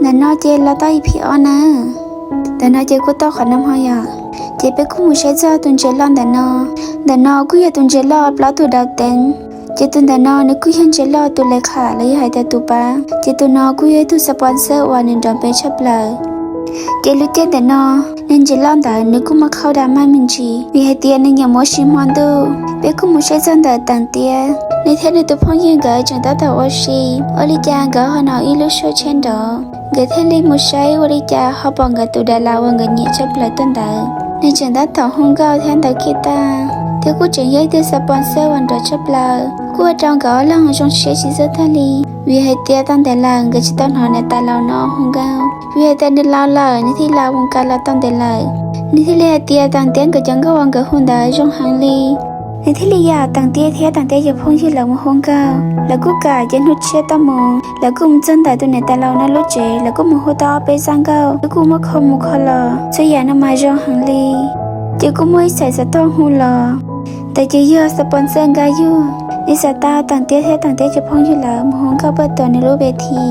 Ntawm no ces los tau ib phim ob na. Ntawm no ces kuj tau qhov no ho yom. Ces peb kuj mus saib txog tus ntses loj ntawm no. Ntawm no kuj yog tus ntses loj plaub tug dau teev. Ces tus ntawm no nws kuj yog ntses loj tus le kham los yog hais tias tus pab. Ces tus no kuj yog ib tug sponsor uas nws nrov npe tshaj plaws. Ces lub caij ntawm no, niag ntses loj ntawd nws kuj muaj qhauj da maj me ntsis, vim hais tias nws nyiam mus ua si hmo ntuj. Peb kuj mus saib txog ntawm Teem Tiab, nws thiab nws tus phooj ywg nkawd tseem tab tom ua si. Ua li cas nkawd ho hnov ib lub suab tsheb nrov, nkawd thiaj li mus saib ua li cas ho pom nkawd tus dav las uas nkawd nyiam tshaj plaws tuaj ntawd. Nws tseem tab tom hu nkauj thiab ntaus kis tas, thiab kuj tseem yog ib tug sponsor uas nrov tshaj plaws, kuj ua rau nkawd ob leeg zoo siab tsis txawj tag li. Vim hais tias tau ntev lawm nkawd tsis tau hnov niam tais laus no hu nkauj, vim hais tias nws laus lawm, nws thiaj li ua cas los tau ntev lawm. Nws thiaj li hais tias Teem Tiab nkawd cov nkauj uas nkawd hu ntawd zoo heev li. Nws thiaj li yam Teem Tiab thiab Teem Tiab cov phooj ywg lawv mus hu nkauj. Lawv kuj kam ces hnub tshiab tau mus, lawv kuj mus txog ntawm tus niam tais laus no lub tsev, lawv kuj mus hu tau ob peb zaj nkauj, lawv kuj muab kho mus kho los, txhua yam no mas zoo heev li. Ces kuj muaj ib txhais xov tooj hu los, ntawd ces yog sponsor Nkaj Yug. Nws xav tau Teem Tiab thiab Teem Tiab cov phooj ywg lawv mus hu nkauj pab tuam nws lub ve thi.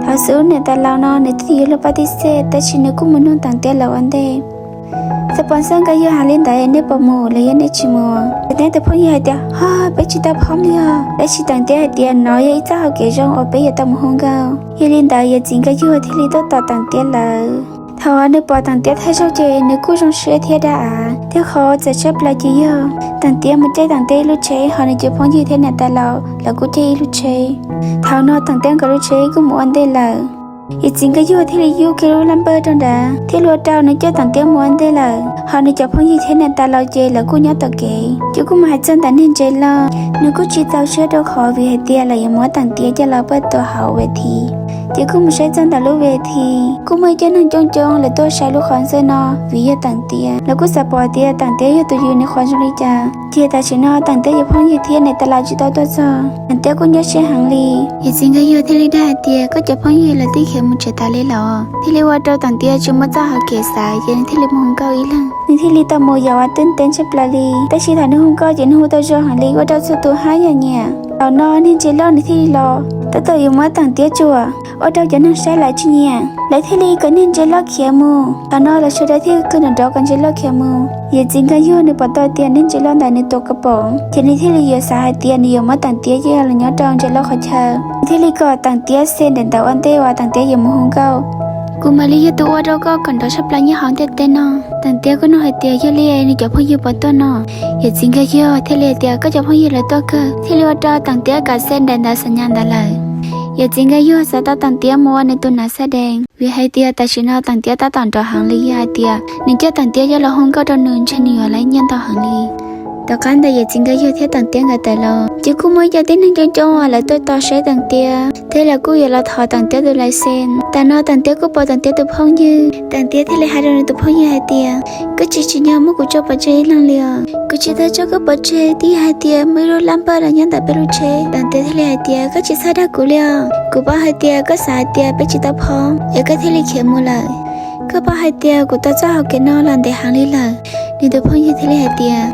Thaum xub niam tais laus no nws twb yuav luag pab tib xej, tab sis nws kuj mus nug Teem Tiab lawv ua ntej. Sponsor Nkaj Yug hais li ntawd, nej puas mus los yog nej tsis mus? Teem Tiab tus phooj ywg hais tias, ho, peb tsis tau phoob li os. Tab sis Teem Tiab hais tias nov yog ib txoj hau kev zoo uas peb yuav tau mus hu nkauj. Yog li ntawd yawm txiv Nkaj Yug thiaj li tuaj tos Teem Tiab lawv. Thaum uas nws pom Teem Tiab thawj zaug ces nws kuj zoo siab thiab dag av, thiab qhov txawv tshaj plaws ces yog Teem Tiab mus caij Teem Tiab ib lub tsheb, ho nws cov phooj ywg thiab niam tais laus lawv kuj caij ib lub tsheb. Thaum no Teem Tiab nkawd lub tsheb kuj mus ua ntej lawm. Yawm txiv Nkaj Yug thiaj li yub kiag lub laj npawj rau nrad, thiaj li ua rau nws coj Teem Tiab mus ua ntej lawm, ho nws cov phooj ywg thiab niam tais laus ces lawv kuj nyob tom kev. Ces kuj mus hais txog ntawm niag ntses loj, nws kuj tsis txaus siab rau qhov vim hais tias lawv yuav muab Teem Tiab coj los pab tuam hauv ve thi. Ces kuj mus saib txog ntawm lub ve thi, kuj muaj ib co neeg coob coob lawv tuaj saib lub qhov ntxawg no, vim yog Teem Tiab, lawv kuj xav pom tias Teem Tiab yog tus yug nws qhov zoo li cas. Ces tam sim no Teem Tiab cov phooj ywg thiab niam tais laus tsis tau tuaj txog, Teem Tiab kuj nyuaj siab heev li. Yawm txiv Nkaj Yug thiaj li dag hais tias, koj cov phooj ywg lawv twb khiav mus tsev tas li los? Thiaj li ua rau Teem Tiab tsis muaj txoj hau kev xav, ces nws thiaj li mus hu nkauj ib leeg. Nws thiaj li tau mus yam uas teeb teeb tshaj plaws li, tab sis thaum nws hu nkauj ces nws hu tau zoo heev li, ua rau txhua tus haj yam nyiam. Thaum no niag ntses loj nws thiaj li los, tab tom yuav muab Teem Tiab tsuam, ua rau cov neeg saib lawv tsis nyiam, lawv thiaj li kom niag ntses loj khiav mus. Thaum no lawv sawv daws thiaj li nrov nrov kom ntses loj khiav mus. Yawm txiv Nkaj Yug nws pom tau tias niag ntses loj ntawd nws tuav kaus poom, ces nws thiaj li yuav xav hais tias nws yuav muab Teem Tiab coj los nyob rau ntses loj qhov chaw. Nws thiaj li kom Teem Tiab xe daim ntawv ua ntej uas Teem Tiab yuav mus hu nkauj. Kuv mam li yog tus ua rau koj kom nrov tshaj plaws nyob hauv ntiaj teb no. Teem Tiab kuj nug hais tias, yog li nws cov phooj ywg puas tuaj no? Yawm txiv Nkaj Yug thiaj li hais tias, koj cov phooj ywg lawv tuaj kawg. Thiaj li ua rau Teem Tiab kav xe daim ntawv xam nyas ntawd lawm. Yawm txiv Nkaj Yug xav tau Teem Tiab mus ua nws tus nav xab dees, vim hais tias tam sim no Teem Tiab tab tom nrov heev li, yog hais tias nws coj Teem Tiab coj los hu nkauj rau nws ntshe nws yuav laiv nyiaj ntau heev li. Tom qab ntawd yawm txiv Nkaj Yug thiab Teem Tiab nkawd tawm los, ces kuj muaj ib co tib neeg coob coob uas lawv tuaj tos saib Teem Tiab, thiab lawv kuj yuav los thov Teem Tiab tus lais xes. Tam no Teem Tiab kuj pom Teem Tiab tus phooj ywg, Teem Tiab thiaj li hais rau nws tus phooj ywg hais tias, koj tsis tsim nyog muab kuv tso pov tseg ib leeg li os. Kuv tsis tau tso koj pov tseg, twb yog hais tias muaj ib lub laj npawj los nyob ntawm peb lub tsheb. Teem Tiab thiaj li hais tias, koj tsis txhob dag kuv li os. Kuv paub hais tias koj xav hais tias peb tsis tau phoob es koj thiaj li khiav mus lawm. Koj paub hais tias kuv tau txoj hau kev no los ntev heev li lawm. Nws tus phooj ywg thiaj li hais tias,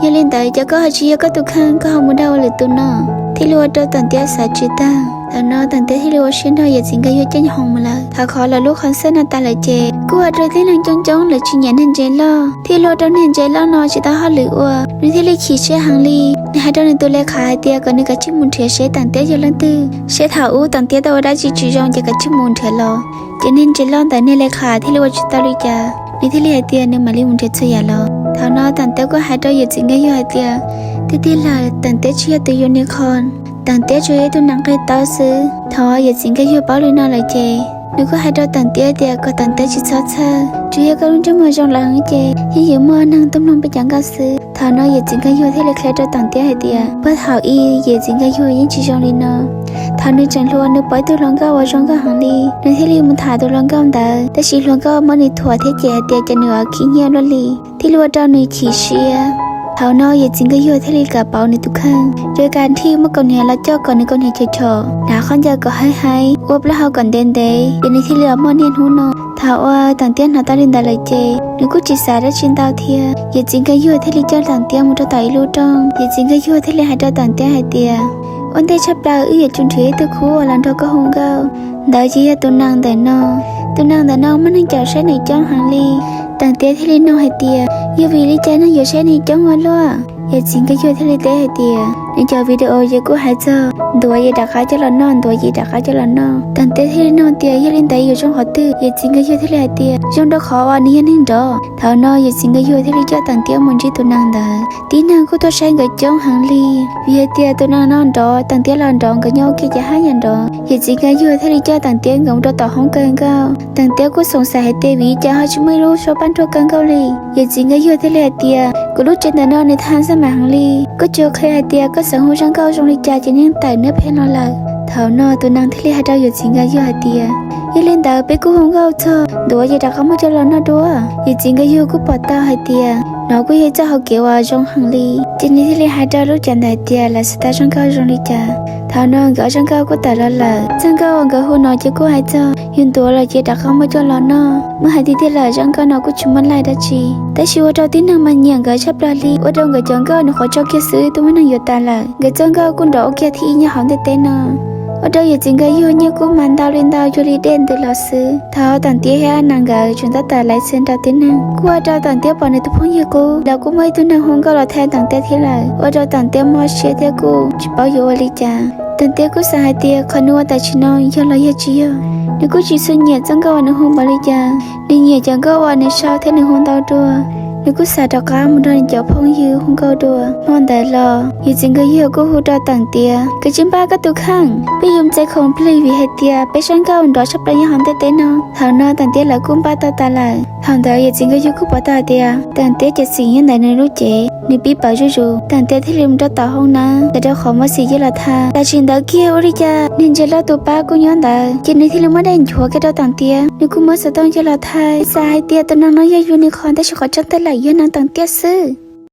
yog li ntawd ces koj ho tsis yog koj tus kheej, koj ho mus dag ua lwm tus no. Thiaj li ua rau Teem Tiab xav tsis tag. Thaum no Teem Tiab thiaj li ua siab nrog yawm txiv Nkaj Yug caij nyob hoos mus lawm. Thaum qhov lawv lub qhov xwb no tas lawm ces kuj ua rau tib neeg coob coob lawv tsis nyiam niag ntses loj, thiaj li ua rau niag ntses loj no tsis tau hauj lwm ua, nws thiaj li chim siab heev li. Nws hais rau nws tus le khas hais tias kom nws kav tsij mus nrhiav seb Teem Tiab yog leej twg, seb thaum ub Teem Tiab tau ua dab tsi tsis zoo ces kav tsij mus nrhiav los. Ces niag ntses loj ntawd niag le khas thiaj li ua tsis tau li cas, nws thiaj li hais tias nws mam li mus nrhiav txhua yam los. Thaum no Teem Tiab kuj hais rau yawm txiv Nkaj Yug hais tias, tiag tiag lawm, Teem Tiab tsis yog tus unicorn, Teem Tiab tsuas yog ib tug nas nqaij taub xwb. Thaum yawm txiv Nkaj Yug paub li no lawm ces nws kuj hais rau Teem Tiab tias kom Teem Tiab tsis txhob txhawj, tsuas yog koj lub ntsej muag zoo los heev ces yeej yuav muaj neeg tuaj mloog peb cov nkauj xwb. Thaum no yawm txiv Nkaj Yug thiaj li qhia rau Teem Tiab hais tias puag thaum ub yawm txiv Nkaj Yug yeej tsis zoo li no. Thaum nws tseem hluas nws pom ib tug hluas nkauj uas zoo nkauj heev li, nws thiaj li mus tham tus hluas nkauj ntawd, tab sis hluas nkauj muab nws thuam thiab cem hais tias cas nws ua khib nyiab luaj li, thiaj li ua rau nws chim siab. Thaum no yawm txiv Nkaj Yug thiaj li kam pauv nws tus kheej, yog kam nrhij muab kaus hniav los coj kom nws kaus hniav chom chom, hnav khaub ncaws kom haib haib, ua plaub hau kom ntev ntev, ces nws thiaj li muaj niaj hnub no. Thaum uas Teem Tiab hnov tau li ntawd lawm ces nws kuj tsis xav dab tsi ntau thiab. Yawm txiv Nkaj Yug thiaj li coj Teem Tiab mus rau tom ib lub rooj. Yawm txiv Nkaj Yug thiaj li hais rau Teem Tiab hais tias, ua ntej tshaj plaws wb yuav tsum nrhiav ib tug khub uas los nrog koj hu nkauj. Ntawd ces yog tus nees ntawm no. Tus nees ntawm no muaj neeg caum saib nws coob heev li. Teem Tiab thiaj li nug hais tias, yog vim li cas neeg yuav saib nws coob ua luaj? Yawm txiv Nkauj Yuag thiaj li teb hais tias, nws cov video ces kuj hais txog ntuav ces rov qab coj los noj, ntuav ces rov qab coj los noj. Teem Tiab thiaj li nug tias, yog li ntawd yuav zoo qhov twg? Yawm txiv Nkauj Yuag thiaj li hais tias, zoo rau qhov uas nws yog neeg nrov. Thaum no yawm txiv Nkauj Yuag thiaj li coj Teem Tiab mus ntsib tus nees ntawd. Tib neeg kuj tuaj saib nkawd coob heev li, vim hais tias tus nees no nrov, Teem Tiab los nrov, nkawd nyob ua ke ces haj yam nrov. Yawm txiv Nkauj Yuag thiaj li coj Teem Tiab nkawd mus rau tom hoob kaw nkauj. Teem Tiab kuj xoom xaim hais tias, vim li cas ho tsis muaj ib lub suab paj nruag kaw nkauj li? Yawm txiv Nkauj Yuag thiaj li hais tias, kuv lub tsev ntawm no nws tham xaj mam heev li, koj tsuas qhia hais tias koj xav hu zaj nkauj zoo li cas ces yeej tawm nws pheej los lawm. Thaum no tus nees thiaj li hais rau yawm txiv Nkauj Yuag hais tias, yog li ntawd peb kuj hu nkauj txog ntuav ces rov qab muab coj los noj dua. Yawm txiv Nkauj Yuag kuj pom tau hais tias nov kuj yog ib txoj hauv kev uas zoo heev li, ces nws thiaj li hais rau lub cav ntawd hais tias, lawv xav tau zaj nkauj zoo li cas. Thaum no nkawd ob zaj nkauj kuj tawm los lawm. Zaj nkauj uas nkawd hu no ces kuj hais txog yus ntuav lawm ces rov qab muab coj los noj. Muab hais tiag tiag lawm zaj nkauj no kuj tsis muaj laij dab tsi, tab sis ua rau tib neeg mas nyiam nkawd tshaj plaws li, ua rau nkawd cov nkauj nws qhuav tso kiag xwb twb muaj neeg yuav tas lawm. Nkawd txoj nkauj kuj nrov ua kiag thib ib nyob hauv ntiaj teb no, ua rau yawm txiv Nkauj Yuag nyiaj kuj mas ntau li ntau cuag li dej ntws los xwb. Thaum Teem Tiab thiab Nees nkawd tseem tab tom laib xwb nrog tib neeg, kuj ua rau Teem Tiab pom nws tus phooj ywg qub, lawv kuj muaj ib tug neeg hu nkauj los thaij Teem Tiab thiab lawm, ua rau Teem Tiab mob siab thiab kuj tsis paub yuav ua li cas. Teem Tiab kuj xav hais tias qhov nws ua tam sim no yog los yog tsis yog, nws kuj tsis tshua nyiam txoj nkauj uas nws hu npaum li cas. Nws nyiam cov nkauj uas nws sau thiab nws hu ntau dua. Nws kuj xav rov qab mus nrog nws cov phooj ywg hu nkauj dua. Hmo ntawd los yawm txiv Nkauj Yuag kuj hu rau Teem Tiab, koj cia li npaj koj tus kheej, peb yuav mus txais khoom plig vim hais tias peb zaj nkauj nrov tshaj plaws nyob hauv ntiaj teb no. Thaum no Teem Tiab lawv kuj npaj tau tas lawm. Thaum ntawd yawm txiv Nkauj Yuag kuj pom tau hais tias Teem Tiab cov xim nyob ntawm nws lub cev, nws pib pawv zuj zus. Teem Tiab thiaj li mus rau tom hoob nab, ntawm rau qhov muab xim cia los tha. Tam sim ntawd kiag ua li cas niag Ntsia Lauj tus pab kuj nyob ntawd, ces nws thiaj li muab daim nchuav kiag rau Teem Tiab, nws kuj muab xov tooj cia los tha. Xav hais tias tus neeg no yog yus nws qhov, tab sis qhov tseeb tawm lawm yog neeg Teem Tiab xwb.